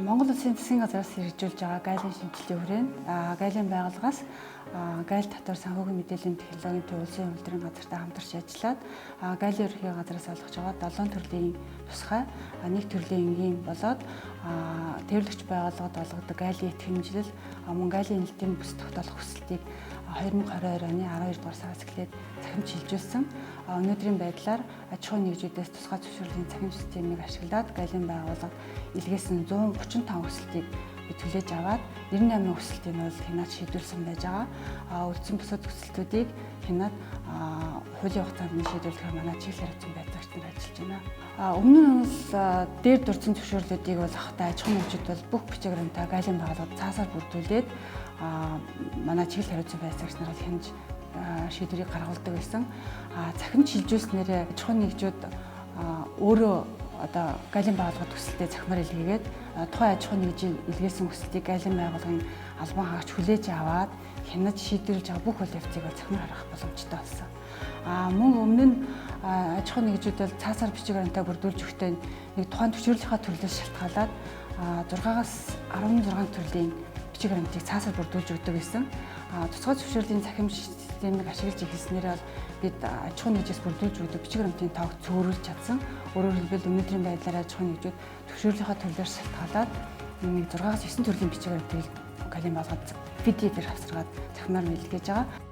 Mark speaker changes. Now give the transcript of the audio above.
Speaker 1: Монгол Улсын засгийн газраас хэрэгжүүлж байгаа гаалийн шинжилгээний хүрээнд гаалийн байгууллагаас гайл татвар санхүүгийн мэдээллийн технологийн төв улсын хувилбарын газартай хамтарч ажиллаад гаалийн ерөнхий газраас олгож байгаа 7 төрлийн тусгай нэг төрлийн энгийн болоод тээвэрлэгч байгууллагад олгодог гаалийн итгэмжлэл, мөн гаалийн нээлтийн бүс тогтоох хүсэлтийг 2022 оны 12 дугаар сараас эхлээд цахимд шилжүүлсэн. Өнөөдрийн байдлаар аж ахуйн нэгжүүдээс тусгай зөвшөөрлийн цахим системийг ашиглаад гаалийн байгууллагад илгээсэн 135 хүсэлтийг бид хүлээж аваад 98 хүсэлтийг нь бол хянаад шийдвэрлэсэн байж байгаа. Үлдсэн бусад хүсэлтүүдийг хянаад хуулийн хугацаанд нь шийдвэрлэхээр манай чиглэл хариуцсан байцаагч нар ажиллаж байна. Өмнө нь бол дээр дурдсан зөвшөөрлүүдийг бол авахтай аж ахуйн нэгжүүд бол бүх бичиг баримтаа гаалийн байгууллагад цаасаар бүрдүүлээд манай чиглэл хариуцсан байцаагч нар бол хянаж шийдвэрийг гаргуулдаг байсан. Цахимд шилжүүлснээр аж ахуйн нэгжүүд өөрөө одоо галийн байгууллагад хүсэлтээ цахимаар илгээгээд, тухайн аж ахуйн нэгжийн илгээсэн хүсэлтийг галийн байгууллагын албан хаагч хүлээж аваад хянаж шийдвэрлэж байгаа бүх үйл явцыг бол цахимаар харах боломжтой болсон. Мөн өмнө нь аж ахуйн нэгжүүд бол цаасаар бичиг баримтаа бүрдүүлж өгөхдөө нэг тухайн зөвшөөрлийнхаа төрлөөс шалтгаалаад 6-аас 16 төрлийн бичиг баримтыг цаасаар бүрдүүлж өгдөг байсан. Тусгай зөвшөөрлийн цахим системийг ашиглаж эхэлснээр бол бид аж ахуйн нэгжээс бүрдүүлж өгдөг бичиг баримтын тоог цөөрүүлж чадсан. Өөрөөр хэлбэл, өнөөдрийн байдлаар аж ахуйн нэгжүүд зөвшөөрлийнхаа төрлөөр шалтгаалаад нэг 6-аас 9 төрлийн бичиг баримтыг галийн байгууллагад PDF-ээр хавсаргаад цахимаар илгээж байгаа.